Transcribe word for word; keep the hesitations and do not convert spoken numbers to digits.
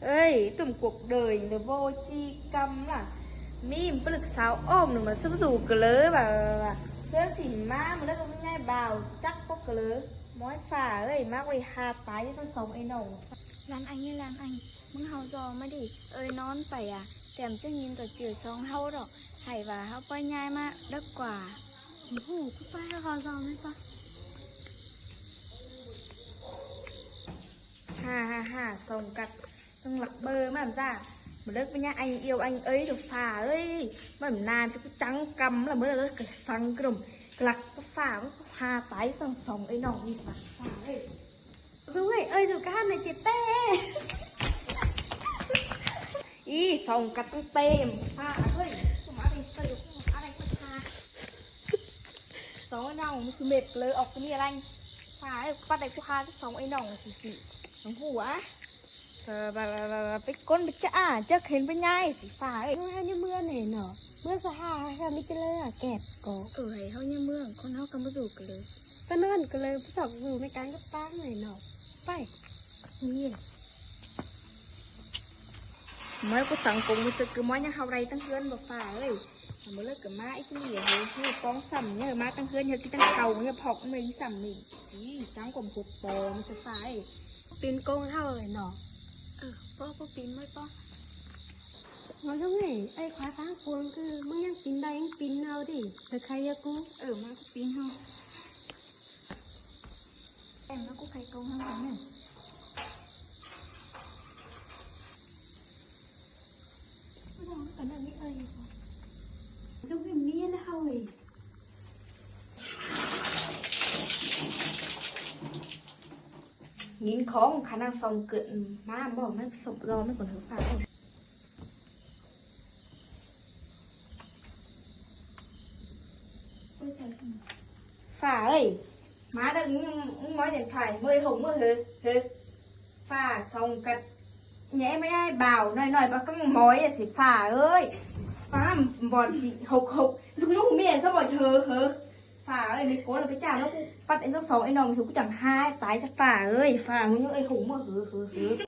Ơi, tủm cuộc đời nó vô tri căm lả. ꞌMí ꞌpứng ꞌlựk sáo ôm nó ꞌmá súp rủ cà lơ ꞌva, ꞌva, ꞌva. ꞌPứng ꞌsịn ꞌmá, ꞌmá ꞌlới ꞌcọ ꞌmí ꞌngai bảo chắc có cà lơ. ꞌMói phả ơi, ꞌmá ꞌcọ đi ha tái ꞌtáng song ơi ꞌnọng. Lan Anh ơi, Lan Anh, ꞌmứng ꞌháu ꞌdọ ꞌmá đi. Ơi ꞌnón pay à, tẻm ꞌchớ ꞌnghín ꞌcọ ꞌchưa song ꞌháu ꞌló. Hảư ꞌva ꞌháu ꞌpá ꞌnhái ꞌmá đớc ꞌquá. Ú hụ, ꞌpá ꞌpá ꞌháu ꞌdọ ꞌmá ꞌpá. Ha ha ha, song ꞌcặt ꞌtáng ꞌlặc bơ ꞌmá ꞌmá da. ꞌMá ꞌlới ꞌpá ꞌnhá anh yêu anh ấy rồi phả ơi. ꞌMá ꞌnán ꞌchớ ꞌcọ chắng căm lả ꞌmá ꞌlới ꞌcọ săng ꞌcọ đôm. ꞌCọ ꞌlặc ꞌpá phả ꞌmá ꞌcọ ha tái ꞌtáng song ơi ꞌnọng đi phả, phả ơi. Dú ơi, ơi dú cá hăn này chết tê. Í, song ꞌcặt ꞌtáng têm phả ơi. ꞌCọ ꞌmá đi sơi, ꞌcọ ꞌmá đi ꞌcọ ha. Song ơi ꞌnọng, ꞌmá ꞌsứ mệt cà lơ ốc ꞌcọ ꞌmí ꞌlẹng. Phả ơi, ꞌpá đảy ꞌcọ ha song ơi ꞌnọng sỉ sỉ. ꞌNọng ꞌhụ à? Ờ, ꞌva, ꞌva, ꞌva, ꞌva, ꞌpá ꞌcốn ꞌpá chả, chắc hên ꞌpá ꞌnhái sỉ phả ơi. ꞌMá ꞌhụ ꞌnhá ꞌmưa ꞌnị ꞌnọ. ꞌMưa sa ha, ha ꞌmí cà lơ à kẹt ꞌcọ. Ờ, hảư ꞌháu ꞌnhá ꞌmưa, ꞌcốn ꞌháu ꞌcọ ꞌmá dú cà lơ. ꞌPá ꞌnón cà lơ, ꞌpá sọc dú ꞌmí cang cắp ꞌpá ꞌnị ꞌnọ. Pay. ꞌMí ꞌmá ꞌcọ săng công ꞌmá ꞌsứ ꞌcọ ꞌmá ꞌnhá ꞌháu đảy ꞌtáng ꞌhướn báu phả ơi. ꞌMá ꞌlới ꞌcọ ꞌmá ꞌí ꞌchí ꞌnị ꞌhứ, ꞌhứ ꞌpóng sắm ꞌnhá ꞌmá ꞌtáng ꞌhướn ꞌhứ ꞌkí ꞌtáng khảu ꞌnhá phọk ꞌmá ꞌí sắm ꞌnị. Í, chắng ꞌquám ꞌcột ꞌpó ꞌmá ꞌsứ phả ơi. Pên công ꞌháu ơi ꞌnọ. Ờ, ꞌpó, ꞌpó pên ꞌmá ꞌpó. Ngó dú ơi, ơi khóa tháng cuông ꞌcọ, ꞌmứng ꞌnhắng pên đảy ꞌnhắng pên ꞌháu đi. Ơi khay ꞌnhá ꞌcú. Ờ, ꞌmá ꞌcọ pên ꞌháu. Em nó cũng phải công ꞌháu ꞌnị. Ôi, đang có cái này ơi. Dú ơi, ꞌmí ꞌnhá ꞌháu ơi. ꞌNgín khong khả năng song cơn ꞌmá ꞌmá ꞌmá song ꞌlo ꞌmá ꞌcốn ꞌhứ phả. Phả ơi, ꞌmá đa ꞌnhá ꞌmá điện thoại ꞌmá ơi hông ꞌmá ꞌhứ, ꞌhứ. Phả song ꞌcặt. ꞌNhá ꞌmá ꞌnhá bảo ꞌnọi ꞌnọi ꞌpá ꞌcắng ꞌmói à sỉ phả ơi. Phả bón sỉ hốc hốc. Dú ꞌnhá ꞌhụ ꞌmí ꞌnhá ꞌsớ bói ꞌhứ, ꞌhứ. Phả ơi, ꞌmí ꞌcốn ꞌlạ ꞌpá chả ꞌnọ ꞌcú pắt ꞌnhá song ơi ꞌnọng sủ ꞌcú chắng ha tái ꞌsớ phả ơi. Phả ꞌnhá ơi hông ꞌmá ꞌhứ, ꞌhứ, ꞌhứ.